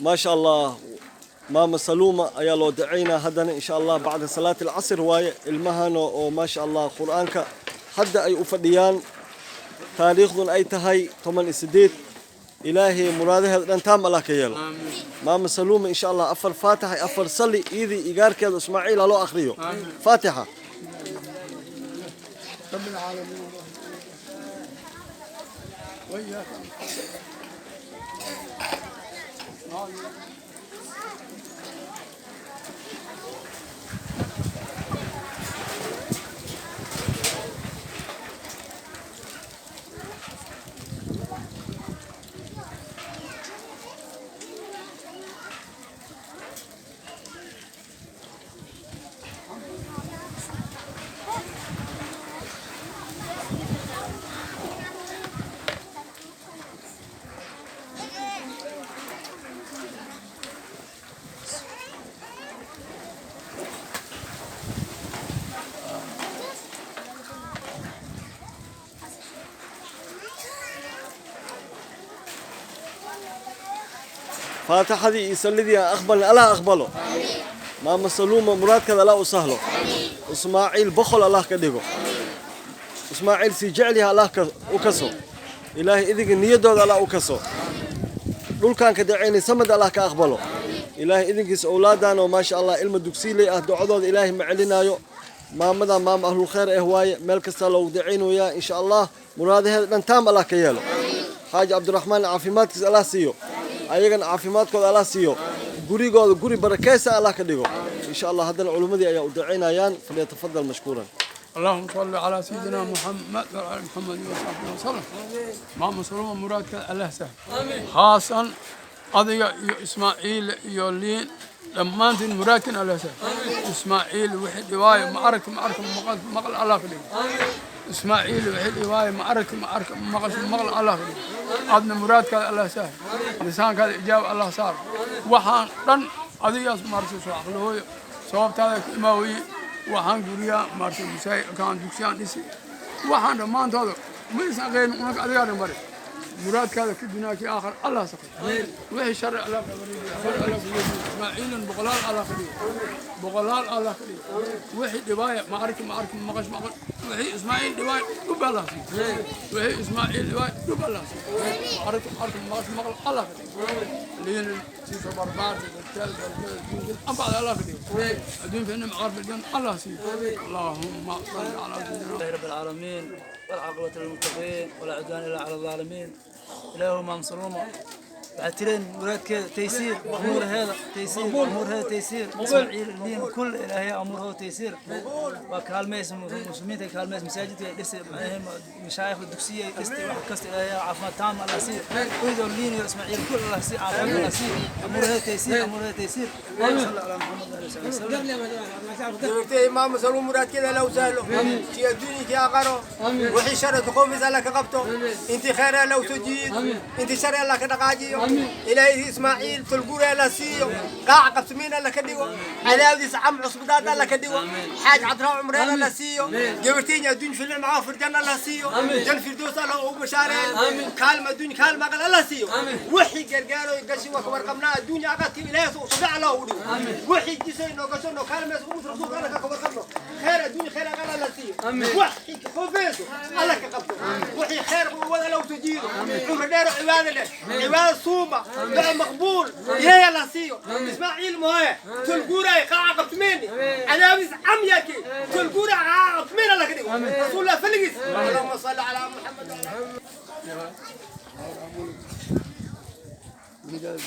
Maasha Allah, Maama Saluuma ayaa loo dacaynaa haddana, insha Allah, bacda salaati alcasr waaye. Ilmahana oo, maasha Allah, Qur-aanka hadda ay u fadhiyaan, taariikhdun ay tahay 18. Ilaahay muraadaheeda dhan taam Allah ka yeelo. Maama Saluuma, insha Allah, afar faatixa, afar salli, iidii igaarkeeda Ismaaciil ha loo akhriyo faatixa. رب العالمين وإياك نعبد. Faatixadii iyo sallidii aan aqbalin, Allah aqbalo. Maama Saluuma muraadkeeda Allah u sahlo. Ismaaciil boqol Allah ka dhigo. Ismaaciil sii jecel yaha Allah u kaso. Ilaahay idinka niyaddooda Allah u kaso. Dhulkaan ka dacaynay samad Allah ka aqbalo. Ilaahay idinkiisa owlaadan oo, maasha Allah, ilma dugsiiley ah, ducadooda Ilaahay ma celinaayo. Maamada maama ahlul khayr eh waaye, meel kastaa loogu dacaynayaa. Insha Allah, muraadaheeda dhan taam Allah ka yeelo. Xaaji Cabdiraxmaan caafimaadkiisa Allah siiyo, ayagana caafimaadkooda Allah siiyo, gurigooda guri barakeysa Allah ka dhigo, insha Allah. Haddana culimmadii ayaa u dacaynayaan. فليتفضل مشكورا. اللهم صل على سيدنا محمد وعلى محمد وصحبه وسلم. Maama Saluuma muraadka Allah sahlo, khaasan adiga iyo Ismaaciil iyo Liin, dhammaantiin muraadkin Allah sahlo. Ismaaciil wixii dhibaayo ma aragta, ma arka, maqal maqal Allah ka dhigo. Ismaaciil wixii dhibaayo ma aragta, ma arka, maqal maqal Allah ka dhigo. Adna muraadkaada Allah sahlo, lisaankaada ijaaba Allah saaro. Waxaan dhan adigaas maaragtay soo aqlihooyo, sababtaada ku imaawaye. Waxaan guriyaa maaragtay masaajidkaan dugsiyaan dhisi, waxaan dhammaantooda ma isan aqeenin unaka, adigaa dhan bari. Muraadkaada ka dunyaa kii aakhir Allah saqay. Wixii sharci Allah ka wareejiyo, khayr Allah ku yeesho. Ismaaciilan boqolaal Allah ka dhigo, boqolaal Allah ka dhigo. Wixii dhibaaya ma arki, ma arki, maqash maqal. Wixii Ismaaciil dhibaaya dhub Allah siiyo. Wixii Ismaaciil dhibaaya dhub Allah siiyo. Ma arki, ma arki, maqash maqal Allah ka dhigo. Liin siiso barbaarta dadkeeda, dalkeeda, diinkeeda anfacda Allah ka dhigo. Adduunka inna maqaar filjan Allah siiyo. اللهم صل على سيدنا لله رب العالمين، والعاقبة للمتقين، ولا عدوان إلا على الظالمين. إلهو maama Saluuma waxaad tireen muraadkeeda taysiir, amuuraheeda taysiir, amuuraheeda taysiir. Ismaaciil, Liin, kul Ilaahay amuurahooda taysiir. Waa kaalmaysa muslimiinta, kaalmaysa masaajidka ay dhisay, mashaayikhda dugsiya ay dhistay, wax kasta. Ilaahay caafimaad taam Allah siiyo. Uydoo Liin iyo Ismaaciil kul Allah siiyo caafimaad, Allah siiyo amuuraheeda taysiir, amuuraheeda taysiir. صلى على محمد وعلى آله وسلم. Gabartay Maama Saluum muraadkeeda Allah u sahlo, kii adduunya kii aakharo. Wixii shar ka qoofis Allah ka qabto, intii khayr Allah u soo jiid, intii shar Allah ka dhaqaajiyo. Ilaahay Ismaaciil tulguure Allah siiyo, qaac qabsamiin Allah ka dhigo, cadaawdiis cam cusbadaad Allah ka dhigo. Xaaj Cabdiraxmaan cumreen Allah siiyo. Gabartayna adduun fi nicma fil janna Allah siiyo, jan firdows Allah ugu bashaareeyo. Kaalma adduun, kaalma aqal Allah siiyo. Wixii gargaaro gashi waa ka warqabnaa adduunya aqalki, Ilaahay soo sabic Allah ugu dhigo. Wixii jisay noo gasho noo kaalmayso ugu rasuulka Allah ka warqabno. Khayr adduun, khayr aqal Allah siiyo. Wixii ka qoofeyso Allah ka qabto, wixii khayr wada Allah u jiido. Cumri dheer oo cibaado leh, cibaado suuba, duca maqbuul Ilaahay Allah siiyo. Ismaaciil mooye tulguuray qaaca qabtmeeni, cadaabis cam yaaki tulguuray qaaca qabtmeen Allah ka dhigo. Rasuulullah faligiis. اللهم صل على محمد وعلى Midaad.